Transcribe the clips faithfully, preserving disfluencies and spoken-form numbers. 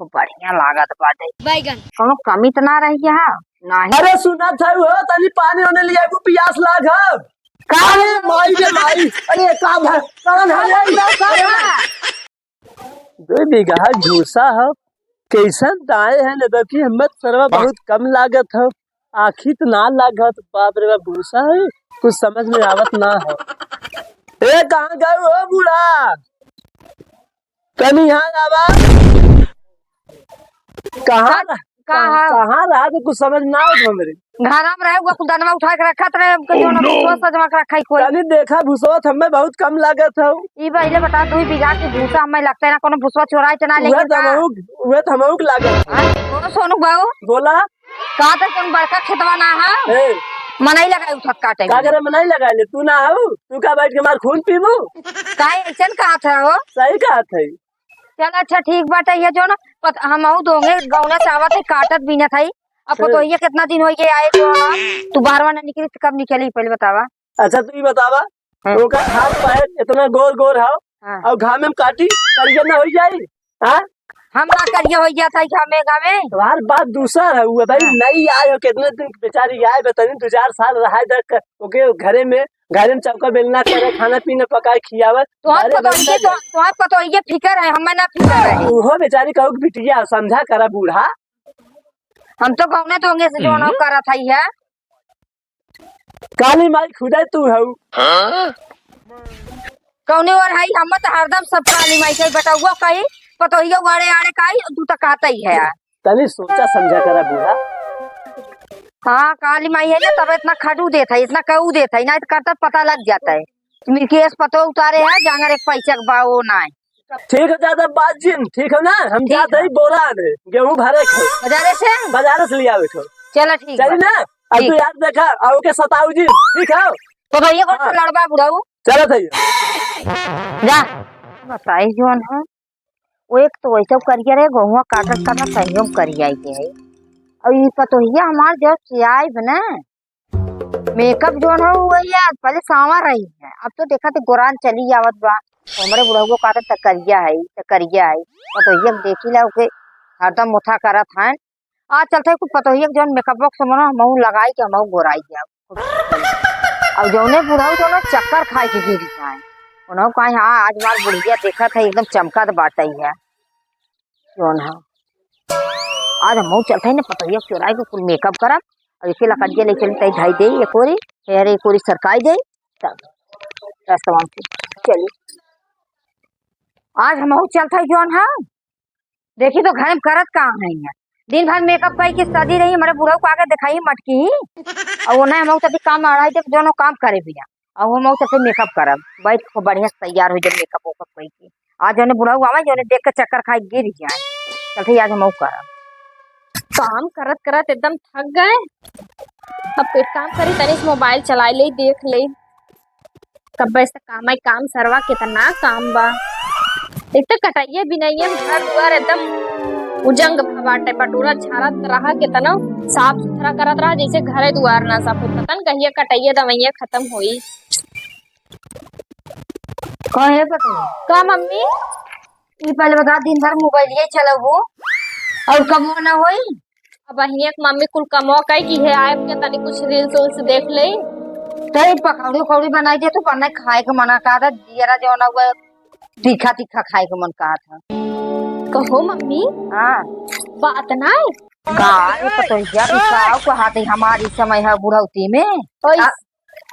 खूब बढ़िया लागत बाटे। बैगन। कौनो कमी त ना रही है? नाही। अरे सुनत है हो, तनी पानी ओने लिया, को पियास लाग है। का? अरे माई रे माई, अरे का भा-, कौन है रे? का? अरे दुई बीघा भूसा ह, कैसन दाए है न दकी, हम्मे त सरवा बहुत कम लागत ह, आखी त ना लागत, बाप रे बाप, भूसा है, कुछ समझ में आवत ना है। ए, कहाँ गए हो बूढ़ा? तनी यहाँ आवा। कहाँ का, रह-, का कहाँ, है? कहाँ रहा तो कुछ समझ ना आवत हमरे। घरा में रहे, वो कुल दनवा उठा के रखत रहे, हमके जो ना भूसवा सजवा के रखा ही कोई। तनी देखा भूसवा त हम्मे बहुत कम लागत हौ। ई पहिले बता, दुई बीघा के भूसा हम्मे लगता है ना, कोनो भूसवा चोराई त ना उहे लेकिन त का? हमहू, उहे त हमहू के लागत हौ। हाँ? ओ सोनू बाबू। बोला। का त कौन बड़का खेतवा ना है? ए। मनई लगाई उठत काटे का में। करे मनई लगाई ले? तू ना हौ? तू का बैठ के हमार खून पीबू? काहे ऐसन कहत है हो? सही कहत है। चल अच्छा ठीक बाटे, ये जो ना पत-, हमहू दोंगे गौना से आवत है, काटत बीनत है। अब ठीक। पतोहिया कितना दिन होइ गए आए जो ना, तू बाहरवा ना निकली त कब निकली पहिले बतावा। अच्छा तू ही बतावा, हाँ। ओकर हाथ पैर इतना गोर गोर हौ, हाँ। और घामे में काटी, करिया ना होइ जाई, हाँ? हम ना करिया होइ जात है घामे, घामे। तोहार बात दूसर है, वो भाई हाँ। नई आए हो, कितने दिन बेचारी आए, बतानी दो चार साल रहा है, ओके घरे में घरे में चौका बेलना करे, खाना पीना पकाए, खियावे। तोहार घरे पतोहिए, बैठल तो, है। तोहार पतोहिए फिकर है, हमें ना फिकर है। उहो बेचारी कहू के बिटिया, समझा करा बूढ़ा। हम तो गौने दोंगे से जोनो हम्म। करत है, है। काली माई खुदे तू हऊ। कौने ओर है, हम तो हरदम सब काली माई के बटौआ कही, पतोहियो आड़े आड़े कही, तू तो कहता ही है। तनी सोचा समझा करा बूढ़ा। हाँ, काली माई है ना, तब इतना खटू देत है, इतना कहू देत है, नहीं तो करता पता लग जाता है। तुम केस पतो उतारे है, जांगर एक पैसा के बाओ ना है। ठीक है, ज्यादा बात जिन, ठीक है ना? हम ठीक जाते है। ही बोरा में गेहूं भरे खो। बाजारे से? बाजारे से लिया बैठो। चलो ठीक चली बा। ना? अब ठीक। तू यार देखा, आओ के सताऊ जी, ठीक है? तो भैया कौन हाँ। लड़बा बुढ़ाऊ? चलो भैया। जा। बताई जोन है। वो एक तो वैसे करिया रहे, गहुआ काटत काटत सही में करिया के है। और ये पतोहिया हमार जब से आइब ना, makeup जोन हो वही है, पहले सांवर रही है, अब तो देखा तो गोरान चली आवत बा। तो हमरे बुढ़ऊ को कहत त करिया है, त करिया है। पतोहिया के देखी ला ओके हरदम मोथा करत है। आज चलते कुछ पतोहिया के जोन makeup box मनो हमहू लगाई के हमहू गोराई जाओ। अब जौने बुढ़ऊ जौने चक्कर खाए के गिर जाए, उन्हों कहे, "हाँ, आज हमार बुढ़िया देखत है, एकदम चमकत बाटई है।" जौन है, आज हमहू चलते हैं ना, पतोहिया के चोराई के कुल makeup करब, और इसे लकड़िया ले चलते हैं, ढाई दे, एक ओरी, फिर एक ओरी सरकाई दे, तब रस्तवा से चली। आज हमहू चलते हैं, जौन है, देखी तो घर में करत का है यहाँ? दिन भर makeup कई के सजी रही, हमारे बुढ़ऊ को आगे दिखाई मटकी ही। और वो नहीं, हम तभी काम अड़ाई जब दोनों काम करे बिना। और हम तभी makeup करब, बैठ के बढ़िया से तैयार हो जब makeup वेकअप कई के। आज जौने बुढ़ऊ आवे, जौने देख के चक्कर खाए गिर जाए। चलते आज हम करब। काम करत करत एकदम थक गए। अब एक काम करी, तनी से mobile चलाए ले, देख ले। कब्बे से काम आई, काम सरवा, कितना काम बा। एक तो कटइये बिनइये में घर दुआर एकदम उजंग भा बाटे, बटोरा झाड़त रहा, कितना साफ सुथरा करत रहा, जैसे घरे दुआर ना साफ हो। पता न कहिया कटइये दवइये खत्म होई। कहे पता का मम्मी? ई पहले बता, दिन भर मोबाइलिया चलाबू और कमो ना होई? अब अहिए के मम्मी कुल कमो कई की है, आए के तनी कुछ reels उल्स देख ले। तो ई पकौड़ी उकौड़ी बनाई दे, तू बनाए खाए के मना कहा था, जियरा जौन हुआ तीखा तीखा खाए के मन कहा था। कहो मम्मी। हाँ। बात ना है। का रे पतोहिया भी का कहा थे, हमारी समय है बुढ़ौती में। ओए आ,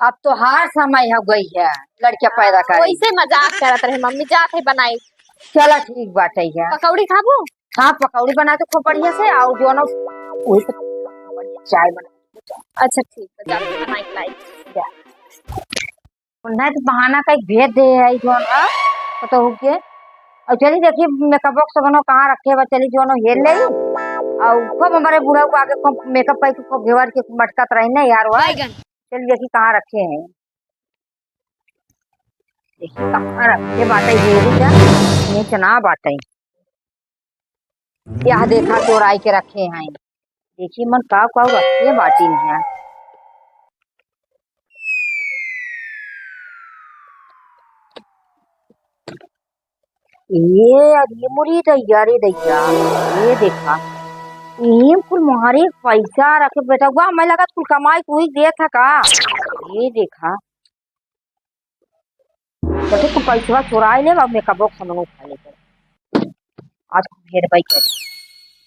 अब तो हर समय हो गई है लड़किया पैदा करे। वैसे मजाक करत रहे मम्मी, जात है बनाई। चला ठीक बाटे है। पकौड़ी खाबू? हाँ, पकौड़ी बना के खूब बढ़िया से, और जो ना वही पे चाय बना। अच्छा ठीक है, जाके बनाई लाई। जा। नहीं तो बहाना कहीं भेज दे है जो ना, पतोहू के। और चली देखी makeup box बनो कहाँ रखे बा, चली जो ना हेर ले। और खूब हमारे बुढ़ऊ को आगे खूब makeup करके खूब घेवर के मटकत रही ना यार, वह। बैगन। चल देखी कहाँ रखे हैं, देखी कहाँ रखे बाटे, ये भी क्या, ये चना बाटे, यह देखा चोराई के रखे हैं, देखी मन का का रखे बाटी नहीं है। ये अरे मोरी दैया रे दैया, ये देखा, ये कुल मोहरे पैसा रखे बेटा, वाह, मैं लगा कुल कमाई कोई देत है का? ये देखा, तो कुल पैसवा चुराई ले, अब मेकअपो खमनो खा ले। आज खूब हेरबाई कर।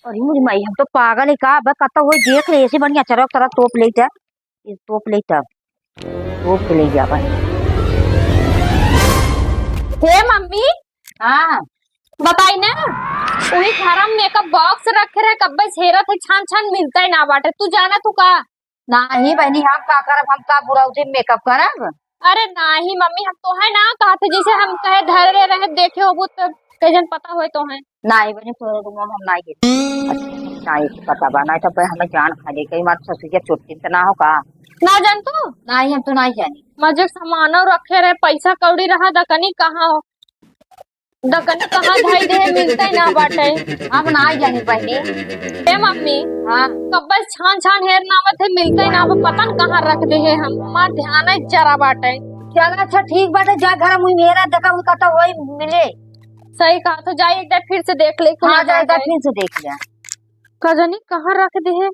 अरे मोरी माई, हम तो पागल है का? अब कत होई देख ले, ऐसे बढ़िया चरक तरह तोप लेते। ई तोप ले तब। तोप के ले जाबा। हे मम्मी। हाँ। बताई ना, वही घर में मेकअप बॉक्स रखे रहे, कब्बे से हेरत है, छान छान मिलता ही ना बाटे। तू जाना तू का? नाही बहिनी, हम का करब, हम का बुढ़ौती में मेकअप करब? अरे नाही मम्मी, हम तोहे ना कहत है, जैसे हम कहे धरे रहे, देखे होबू तो कई जन पता होए तोहे। नाही बहिनी, तोहरे रूम में हम नाही गेली। अच्छा, नाही पता बा, नाही तो हमें जान खा ले, कहीं मार ससुरिया चोटिन तो ना हो का? ना जान तू? नाही, हम तो नाही जानी। मजे सामान रखे रहे, पैसा कौड़ी रहा, दकनी कहाँ हो? दकनी कहाँ धई दे, मिलते ना बाटे। हम ना जानी बहिनी। ए मम्मी। हाँ। कब्बे से छान छान हेर नावत है, मिलते ना बा, पता न कहाँ रख दे है, हम हमार ध्यान है जरा बाटे। चला अच्छा ठीक बाटे, जा घर में मेरा देखा, वो कहता वही मिले। सही कहा, तो जाई एक बार फिर से देख ले, हाँ, खुला जा एक बार बाटे। फिर से देख लिया। का जानी कहाँ रख दे है।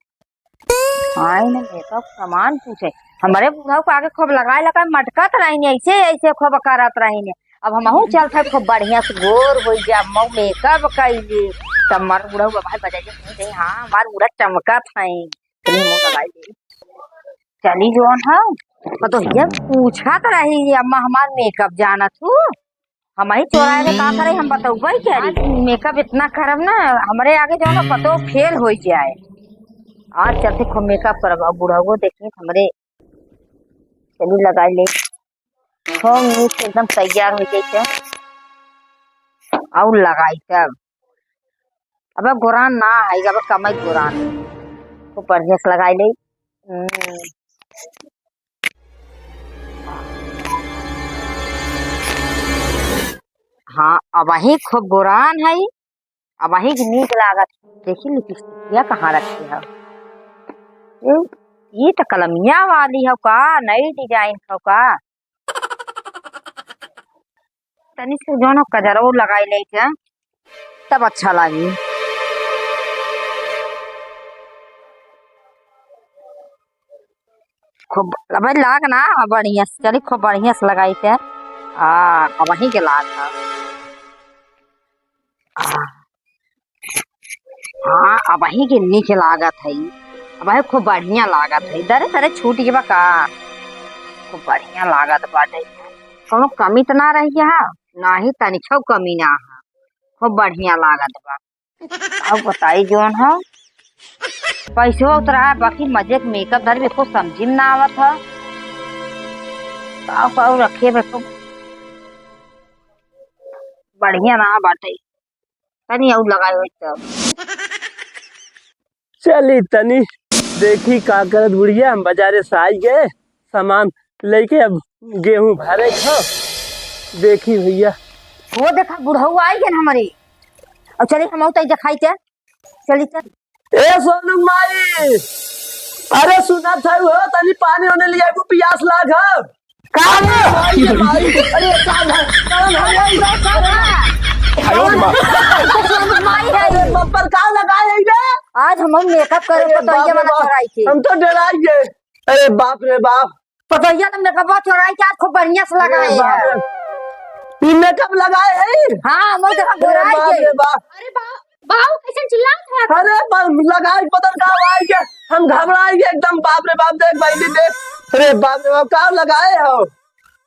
आइन मेकअप सामान पूछे। हमरे बुढ़ऊ को आगे खूब लगाए लगाए मटकत रहिन, ऐसे ऐसे खूब करत रहिन। अब हमहू चलत है, खूब बढ़िया से गोर होइ जा, मऊ मेकअप कइली। तब हमार बुढ़ऊ अब भाई बजाइए, कहीं, कहीं, हाँ, हमार बुढ़ा चमकत है, कहीं मुँह लगाई दे। चली जौन है, पतोहिया पूछत रही, "अम्मा, हमार मेकअप जानत हू?" हमही चोराए में का करे, हम बतउबे करी। आज मेकअप इतना करब ना, हमरे आगे जौन पतो फेल होइ जाए। आज चलते खूब मेकअप करब, अब बुढ़ऊ देखी हमरे चली लगाई ले। खूब नीक से एकदम तैयार होइ जाइते। और लगाई तब। अब गोरान ना है, अब कमाई गोरान। खूब बढ़िया से लगाई ले। हम्म। हाँ, अबही खूब गोरान है, अबही के नीक लागत। देखी लिपस्टिकिया कहाँ रखे है? ए, ये तो कलमिया वाली है का? नई डिजाइन है का? तनी से जौन कजरो लगाई ले के, तब अच्छा लागी। खूब, अबे लाग ना, बढ़िया से, चली खूब बढ़िया से लगाई के। आ, अबही के लाग ना। आ, हाँ, अबही के नीक लागत है। अबही खूब बढ़िया लागत है। दरे दरे छूट गवा का? खूब बढ़िया लागत बाटे। कौनो कमी त ना रही है? नाही, तनिको कमी ना है। खूब बढ़िया लागत बा। अब बताई जौन है, पैसवा उतरा है, बाकी मजे के मेकअप धरी, एको समझी में ना आवत है। का, का रखे बा, खूब बढ़िया ना बाटे। तनी और लगाए होई तब। चली तनी देखी का करत बुढ़िया, हम बाजारे से आई गए, सामान लेके अब गेहूं भरे हो। देखी भैया। वो देखा बुढ़ऊ आई गए हमरे। और चली हम तई देखाई ते। चली चल। ए सोनू माई, अरे सुनत है हो, तनी पानी होने लिया, वो पियास लाग है। का? अरे, भाई, भाई, अरे, का है? कौन है ये? अरे, माई है। अरे, बप्पर, का लगाए है ये? आज हम मेकअप करे अरे, पतोहिया बाप रे वाला बाप, चोराई के। हम तो डराई गए। अरे, बाप रे बाप। पतोहिया तो मेकअप चोराई के आज खूब बढ़िया से लगाए अरे, बाप है। रे। ये मेकअप लगाए है? हाँ, हम देखा अरे, गोराई बाप के। रे बाप। अरे, बाप। बाऊ, कैसे चिल्लात है? अरे, ब-, लगाई पता का आवाज के, हम घबराई गए एकदम। बाप रे बाप, देख बहिनी, देख। अरे बाप रे बाप, का लगाए हो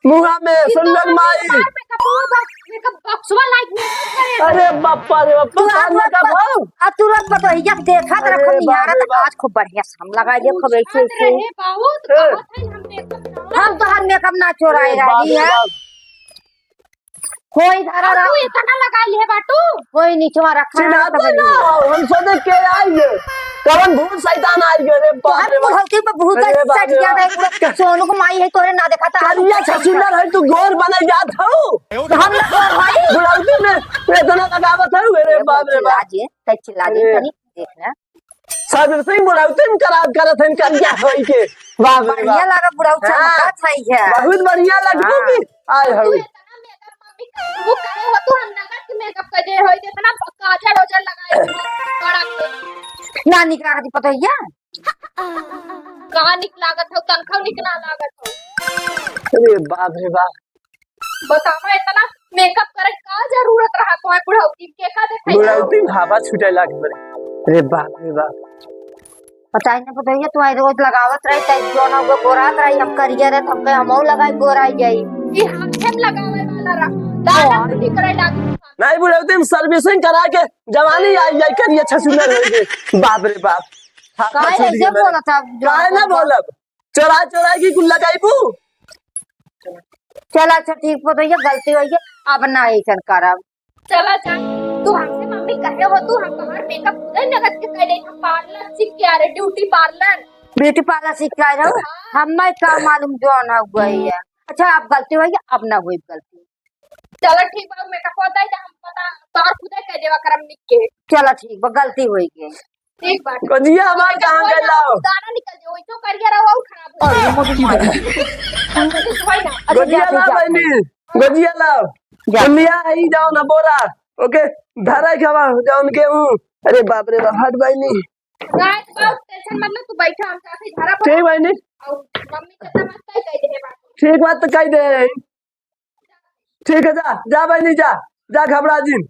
मुँहा में? सुन लोग माई। मेकअप, मेकअप बॉक्सवा लाइट में करे। अरे बाप्पा रे बाप, तू तू हाथ हाथ मत मेकअप कर। हो? आ तू रात पतोहिया के देखा, अरे रखो बाप निहारा रे तो बाप। आज खूब बढ़िया से हम लगाई दे, खूब ऐसे, ऐसे। अरे बाऊ, तो ए। कहत है हम मेकअप ना हम तो हर मेकअप ना चोराए अरे बाप रही रे है। बाप। होई धरा अब रहा। तू इतना लगा लिए बाटू। होई निचवा रखा है, चिल्लाते तब ना, हम सोचे के आई है। कौन भूत शैतान आई गए रे बाप तोहर रे बाप। बुढ़ौती में भूत अरे बाप सट रे गया बाप। रहे, पूरा सोनू को माई है, तोरे ना देखा था। करिया छछुंदर है, तू गोर बने जात हऊ। तो हम ना गोर भाई। बुढ़ौती में इतना लगावत हऊ, अरे बाप रे बाप। चिल्ला जे, तै चिल्ला जे, अरे। तनी देखना। सब से बुढ़ौती में खराब करत हन करिया होई के। बाप रे बढ़िया बाप। लगा बुढ़ऊ हाँ। चमकत है ये। बहुत बढ़िया लगबू हाँ। की आए हऊ। वो कहे हो तू हम नगद के मेकअप कर दे हो, इतना काजल ओजल लगाए हो, बड़ा के। ना निक लागत पतोहिया। का निक लागत हो, तनखा निक ना लागत हो। अरे बाप रे बाप। बतावा, इतना मेकअप करे का जरूरत रहा तोहे बुढ़ौती के, का देखाई? बुढ़ौती में हवा छूटे लाग पड़े। अरे बाप रे बाप। बताई ना पतोहिया, तुम्हारी रोज लगावत रही, तै जौन हो गोरात रही, हम करिया रहे, हमके हमहू लगाई गोराई जाई। ई हाथे में लगावे वाला रहा, दादा कुटी करे लागी। नहीं बुढ़ौती में सर्विसिंग करा के जवानी आई जाई, करिया छछुनर हो गए। बाप रे बाप। हाथ काहे छूट ऐसे गए। बोलत है? काहे ना बोलब? चोरा चोरा की कुल लगाईबू। चला अच्छा ठीक पतोहिया, गलती होई है, अब ना ऐसन करब। चला जा, तू हमसे मम्मी कहे हो, तू हम तोहार मेकअप खुदे नगद के कर लेई, हम पार्लर सीख के आ रहे, ब्यूटी पार्लर। ब्यूटी पार्लर सीख के आ रहे हो? हाँ। हमें का मालूम जौन हो गई है। अच्छा, अब गलती होई है, अब ना होई गलती। चला ठीक बा, मेकअप होता है तो हम पता तोहार खुदे कर देवा करम निक के। चला ठीक बा, गलती होई गई। ठीक बात। गोजिया हमार कहाँ गइल हो? दाना निकल जाओ, वही तो करिया रहो और खराब हो जाओ। अरे, मत मार। कुछ होई ना। अच्छा, गोजिया जा, ला जा, बहनी, जा। गोजिया ला। जा। दुनिया आई जाओ ना बोरा, ओके, धरा खावा जाओ उनके हूँ। अरे बाप रे बाप, हट बहनी। रात बहुत टेंशन मत ले, तू बैठा, हम जाते धरा पर। ठीक बहनी। और मम्मी से तो मत कह दे बात। ठीक बात तो कह दे। ठीक है, जा, जा बहनी, जा, जा, घबरा जिन।